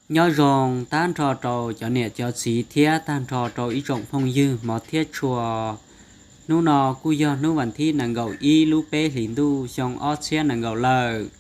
Nyob zoo tag nrho rau cov niam cov txiv thiab tag nrho rau ib tsoom phooj ywg hmov thiab tshua. Hnub no kuj yog hnub vas thib nees nkaum ib lub peb hlis ntuj xyoo ob txhiab nees nkaum lawm.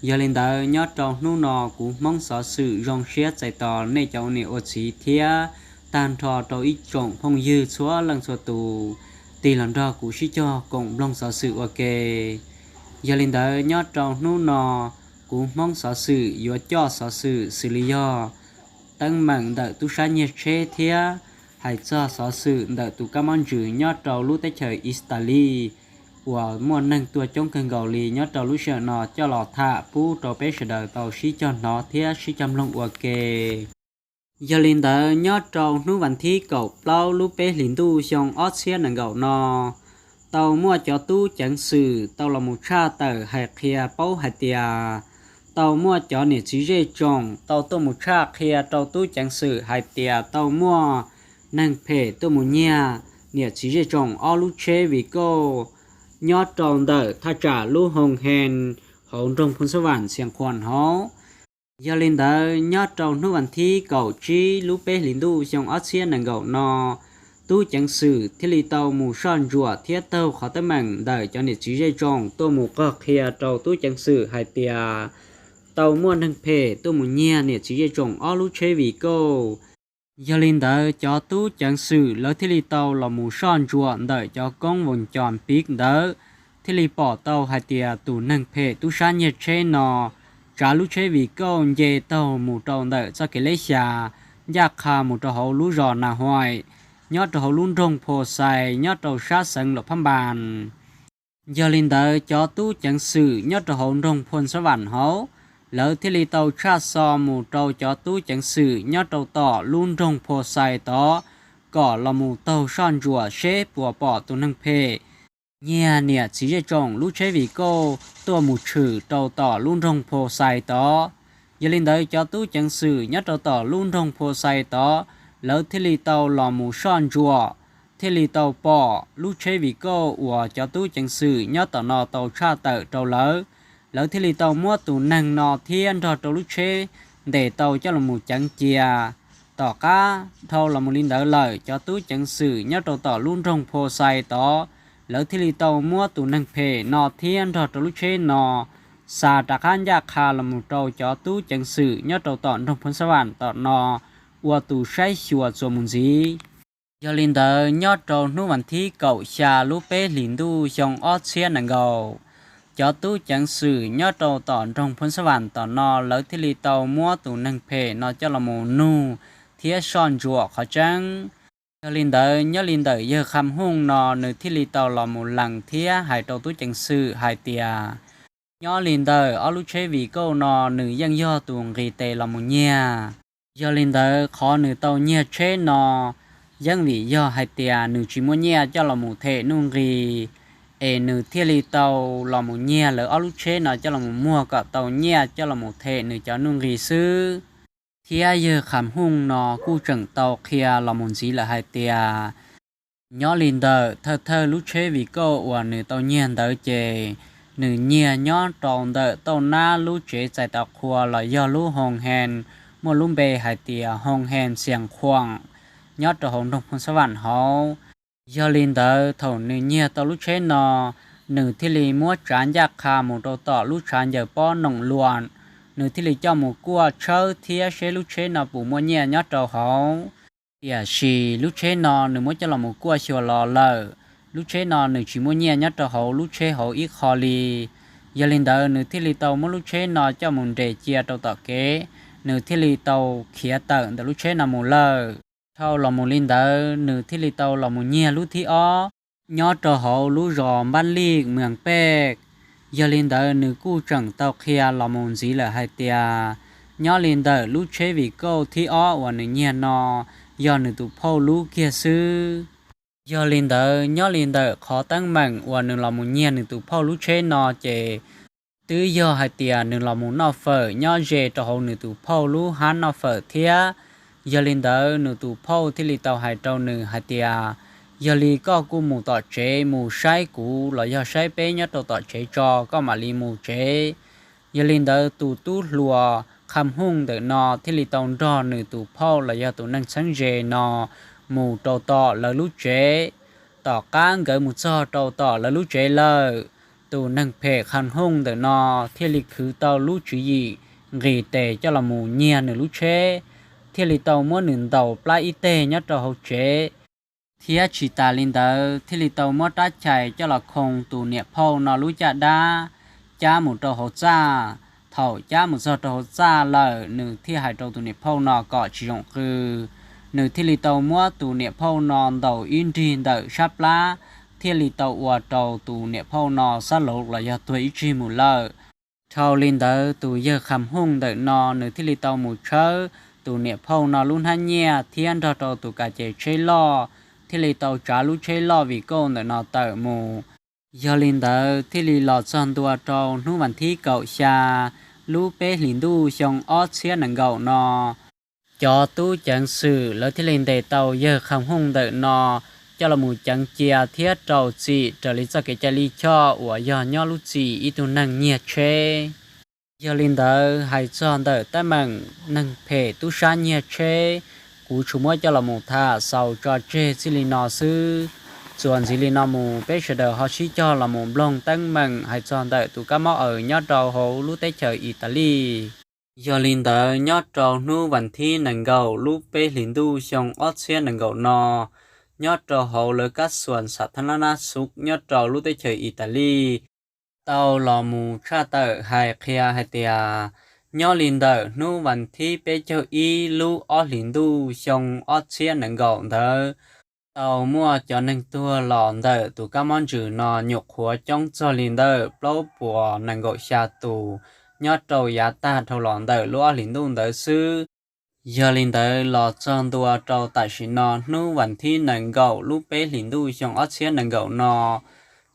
Yog li ntawd nyob rau hnub no kuv Hmoob xov xwm zoo siab txais tos nej cov ua niam ua txiv thiab tag nrho rau ib tsoom phooj ywg txhua leej txhua tus tig los nrog kuv sib cog koom mloog xov xwm ua ke. Yog li ntawd nyob rau hnub no kuv Hmoob xov xwm yuav coj xov xwm xws li yog teeb meem ntawm tub sab nyiag tsheb thiab hais txog xov xwm ntawm tus kab mob ntsws nyob rau lub teb chaws Ixtali uas muaj neeg tuag coob kawg nkaus li nyob rau lub sij hawm no coj los tham pub rau peb sawv daws tau sib cog hnov thiab sib cog mloog ua ke. Yog li ntawd nyob rau hnub vas thib kaum plaub lub peb hlis ntuj xyoo ob txhiab nees nkaum no, tau muaj cov tub ceev xwm tau los mus tshaj tawm hais qhia paub hais tias tau muaj cov niam txiv zej tsoom tau tuaj mus tshaj qhia rau tub ceev xwm hais tias tau muaj neeg phem tuaj mus nyiag niam txiv zej tsoom ob lub tsheb Vigo nyob rau ntawm thaj tsam lub Hoo Hee hauv nroog Phoo Xab Vam Xias Khuam hauv. Yog li ntawd nyob rau hnub vas thib kaum tsib lub peb hlis ntuj xyoo ob txhiab nees nkaum no, tub ceev xwm thiaj li tau mus soj ntsuam thiab taug qhov teeb meem ntawm cov niam txiv zej tsoom tuaj mus qog qhia rau tub ceev xwm hais tias tau muaj neeg phem tuaj mus nyiag niam txiv zej tsoom ob lub tsheb Vigo. Yog li ntawd cov tub ceev xwm lawv thiaj li tau los mus soj ntsuam ntawm cov koob voos cos piv ntawd, thiaj li pom tau hais tias tus neeg phem tub sab nyiag tsheb no tsav lub tsheb Vigo nce taug mus rau ntawm txoj kev leb xya ncaj qha mus rau hauv lub zos Na Huaim, nyob rau hauv lub nroog Pho Xais nyob rau sab xeev Luam Phab Npas. Yog li ntawd cov tub ceev xwm nyob rau hauv nroog Phoo Xab Vam hauv, lawv thiaj li tau tshaj xo mus rau cov tub ceev xwm nyob rau tom lub nroog Pho Xais tod, kom los mus taug soj ntsuam seb puas pom tus neeg phem nyiag niam txiv zej tsoom lub tsheb Vigo tuaj mus tshwm rau tom lub nroog Pho Xais tod. Yog li ntawd cov tub ceev xwm nyob rau tom lub nroog Pho Xais tod, lawv thiaj li tau los mus soj ntsuam, thiaj li tau pom lub tsheb Vigo uas cov tub ceev xwm nyob tom no tau tshaj tawm rau lawv. Lawv thiaj li tau muab tus neeg no thiab nrog rau lub tsheb ntes tau coj los mus ceev cia. Tom qab dhau los mus li ntawd lawm cov tub ceev xwm nyob rau tom lub nroog Pho Xais tod, lawv thiaj li tau muab tus neeg phem no thiab nrog rau lub tsheb no xa rov qab ncaj qha los mus rau cov tub ceev xwm nyob rau tom nroog Phoo Xab Vam tom no ua tus saib xyuas txuas mus ntxiv. Yog li ntawd nyob rau hnub vas thib kaum xya lub peb hlis ntuj xyoo ob txhiab nees nkaum, cov tub ceev xwm nyob rau tom nroog Phoo Xab Vam tom no lawv thiaj li tau muab tus neeg phem no coj los mus nug thiab soj ntsuam qhov tseeb. Yog li ntawd nyob li ntawm yawg Kham Hooj no nws thiaj li tau los mus lees thiab hais rau tub ceev xwm hais tias nyob li ntawm ob lub tsheb Vigo no nws yeej yog tus nqis tes los mus nyiag. Yog li ntawd qhov nws tau nyiag tsheb no yeej vim yog hais tias nws tsis muaj nyiaj coj los mus them nuj nqis, es nws thiaj li tau los mus nyiag lawv ob lub tsheb no coj los mus muag kom tau nyiaj coj los mus them nws cov nuj nqis xwb. Thiab yawg Kham Hooj no kuj tseem tau qhia los mus ntxiv lawm hais tias nyob li ntawm thawj thawj lub tsheb Vigo uas nws tau nyiag ntawd ces nws nyiag nyob rau ntawm tauj nab lub tsev txais tau qhua los yog lub Hoo Hee, muaj lub npe hais tias Hoo Hee Xias Khuam, nyob rau hauv nroog Phoo Xab Vam hauv. Yog li ntawd thaum nws nyiag tau lub tsheb no, nws thiaj li muab tsav ncaj qha mus rau tom lub tshav ncaws pob Noom Luam, nws thiaj li coj mus kuaj tshawb thiab seb lub tsheb no puas muaj nyiaj nyob rau hauv. Tiam sis lub tsheb no nws muab coj los mus kuaj xyuas los lawm, lub tsheb no nws tsis muaj nyiaj nyob rau hauv lub tsheb hauv ib qho li. Yog li ntawd nws thiaj li tau muab lub tsheb no coj mus nres cia rau tom kev, nws thiaj li tau khiav tawm ntawm lub tsheb no mus lawm. Dhau los mus li ntawd nws thiaj li tau los mus nyiag lub thib ob nyob rau hauv lub zos Npab Lij, Mees Pej. Yog li ntawd nws kuj tseem tau qhia los mus ntxiv lawm hais tias nyob li ntawm lub tsheb Vigo thib ob uas nws nyiag no yog nws tus phauj lub kiag xwb. Yog li ntawd nyob li ntawm qhov teeb meem uas nws los mus nyiag nws tus phauj lub tsheb no ces twb yog hais tias nws los mus noj fawm nyob ze rau hauv nws tus phauj lub hab noj fawm thiab. Yog li ntawd nws tus phauj thiaj li tau hais rau nws hais tias, yog li koj kuj mus tom tsev mus saib kuv los yog saib peb nyob rau tom tsev tso, koj mam li mus tsev. Yog li ntawd tus tub hluas Qha Hooj ntawm no thiaj li tau nrog nws tus phauj los yog tus neeg txheeb ze no mus rau tom lawv lub tsev. Tom qab nkawd mus txog rau tom lawv lub tsev lawm, tus neeg phem Qha Hooj ntawm no thiaj li khwv tau lub tswv yim nqis tes coj los mus nyiag nws lub tsheb, thiaj li tau muab nws ntaus plab ib teg nyob rau hauv tsev. Thiab tsis tas li ntawd thiaj li tau muab rab chais coj los khoo tus niam phauj no lub caj dab, cab mus rau hauv txaj. Thaum cab mus txog rau hauv txaj lawm, nws thiaj hais rau tus niam phauj no kom tsis zoo qw. Nws thiaj li tau muab tus niam phauj no ntaus ib nrig ntawm sab plab, thiaj li tau ua rau tus niam phauj no xab laug los yog tuag ib tsig mus lawm. Dhau li ntawd tus yawg Qha Hooj ntawm no nws thiaj li tau mus tshawb tus niam phauj no lub hnab nyiaj thiab nrog rau tus kas ces tsheb loj, thiaj li tau tsav lub tsheb loj vim kauj ntawm no tawm mus. Yog li ntawd thiaj li los txog ntua rau hnub vas thib kaum xya lub peb hlis ntuj xyoo ob txhiab nees nkaum no, cov tub ceev xwm lawv thiaj li ntes tau yawg Qha Hooj ntawm no coj los mus ceev cia thiab rau txim raws li txoj kev cai lij choj uas yog nyob lub txim ib tug neeg nyiag tsheb. Yog li ntawd hais txog ntawm teeb meem neeg phem tub sab nyiag tsheb, kuv tsuas muab coj los mus tham xaus tso tseg txij li no xwb. Txuas ntxiv li no mus peb sawv daws ho sib cog los mus mloog teeb meem hais txog ntawm tus kab mob aws nyob rau hauv lub teb chaws Italis. Yog li ntawd nyob rau hnub vas thib nees nkaum lub peb hlis ntuj xyoo ob txhiab nees nkaum no, nyob rau hauv lawv kab xuas xa thab nab nab xub nyob rau lub teb chaws Italis tau los mus tshaj tawm hais qhia hais tias, nyob li ntawm hnub vas thib peb caug ib lub ob hlis ntuj xyoo ob txhiab nees nkaum ntawd, tau muaj cov neeg tuag los ntawm tus kab mob ntsws no nyuam qhuav coob txog li ntawm plaub puas nees nkaum xya tus nyob rau yav tag dhau los ntawm lub ob hlis ntuj ntawd xwb. Yog li ntawd los txog ntua rau tam sim no hnub vas thib nees nkaum lub peb hlis ntuj xyoo ob txhiab nees nkaum no,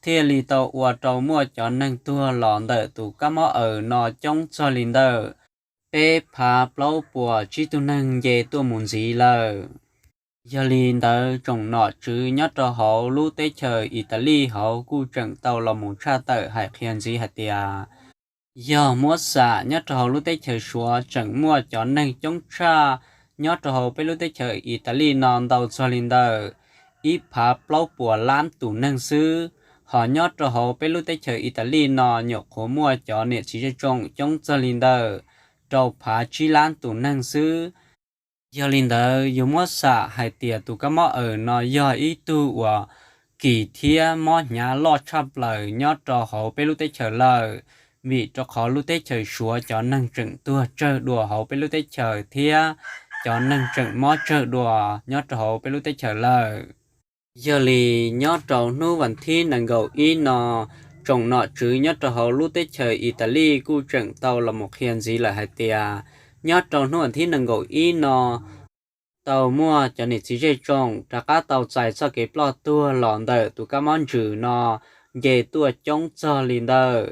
thiaj li tau ua rau muaj cov neeg tuag los ntawm tus kab mob aws no coob txog li ntawm peb phav plaub puas tsib tug neeg nce tuaj mus ntxiv lawm. Yog li ntawd tsoom nom tswv nyob rau hauv lub teb chaws Italis hauv kuj tseem tau los mus tshaj tawm hais qhia ntxiv hais tias, yog muab xam nyob rau hauv lub teb chaws Suav tseem muaj cov neeg coob tshaj nyob rau hauv peb lub teb chaws Italis no ntau txog li ntawm ib phav plaub puas lab tus neeg xwb, hos nyob rau hauv peb lub teb chaws Italis no nyuam qhuav muaj cov niam txiv zej tsoom coob txog li ntawm rau phav tsib lab tus neeg xwb. Yog li ntawd yus muab xam hais tias tus kab mob aws no yog ib tug uas kis thiab mob hnyav loj tshaj plaws nyob rau hauv peb lub teb chaws lawm, vim rau qhov lub teb chaws Suav cov neeg tseem tuag tsawg dua hauv peb lub teb chaws thiab cov neeg tseem mob tsawg dua nyob rau hauv peb lub teb chaws lawm. Yog li nyob rau hnub vas thib nees nkaum ib no, tsoom nom tswv nyob rau hauv lub teb chaws Italis kuj tseem tau los mus qhia ntxiv lawm hais tias, nyob rau hnub vas thib nees nkaum ib no, tau muaj cov niam txiv zej tsoom rov qab tau txais txoj kev ploj tuag los ntawm tus kab mob ntsws no nce tuaj coob txog li ntawm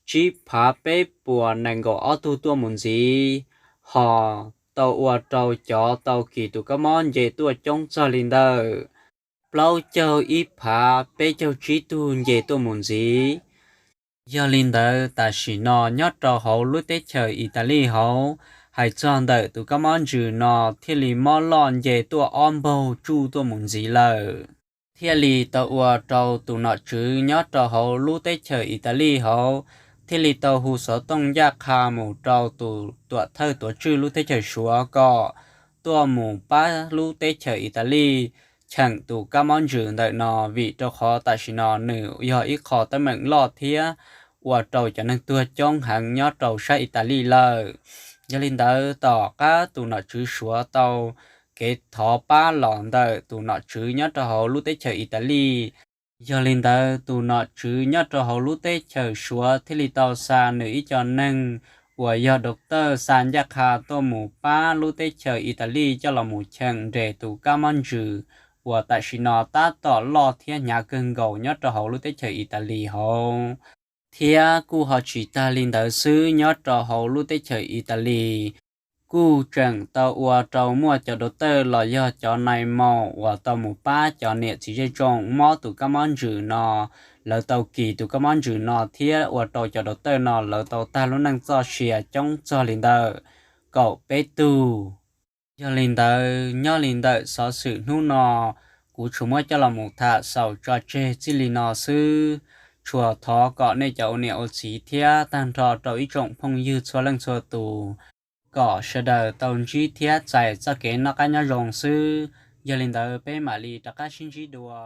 tsib phav peb puas nees nkaum ob tug tuaj mus ntxiv, hos tau ua rau cov tau kis tus kab mob nce tuaj coob txog li ntawm plaub caug ib phav peb caug tsib tug nce tuaj mus ntxiv. Yog li ntawd tam sim no nyob rau hauv lub teb chaws Italis hauv, hais txog ntawm tus kab mob ntsws no thiaj li mob loj nce tuaj ob npaug tsuj tuaj mus ntxiv lawm. Thiaj li tau ua rau tus nom tswv nyob rau hauv lub teb chaws Italis hauv thiaj li tau hu xov tooj ncaj qha mus rau tus tuam thawj tuav tswj lub teb chaws Suav kom tuaj mus pab lub teb chaws Italis cheem tus kab mob ntsws ntawm no, vim rau qhov tam sim no nws yog ib qho teeb meem loj thiab ua rau cov neeg tuag coob heev nyob rau sab Italis lawm. Yog li ntawd tom qab tus nom tswv Suav tau kev thov pab los ntawm tus nom tswv nyob rau hauv lub teb chaws Italis. Yog li ntawd tus nom tswv nyob rau hauv lub teb chaws Suav thiaj li tau xa nws ib co neeg uas yog doctor xa ncaj qha tuaj mus pab lub teb chaws Italis coj los mus cheem nres tus kab mob ntsws uas tam sim no tab tom loj thiab hnyav kawg nkaus nyob rau hauv lub teb chaws Italis hauv. Thiab kuj ho tsis tag li ntawd xwb, nyob rau hauv lub teb chaws Italis kuj tseem tau ua rau muaj cov doctor los yog cov nai maus uas tau mus pab cov niam txiv zej tsoom mob tus kab mob ntsws no, lawv tau kis tus kab mob ntsws no thiab ua rau cov doctor no lawv tau tag lub neej txoj sia coob txog li ntawd. kaum peb tug. Yog li ntawd, nyob li ntawm xov xwm hnub no, kuv tsuas muab coj los mus tham xaus tso tseg txij li no xwb. Tsuas thov kom nej cov ua niam ua txiv thiab tag nrho rau ib tsoom phooj ywg txhua leej txhua tus, kom sawv daws tau ntsib thiab txais txoj kev noj qab nyob zoo xwb. Yog li ntawd, peb mam li rov qab sib ntsib dua.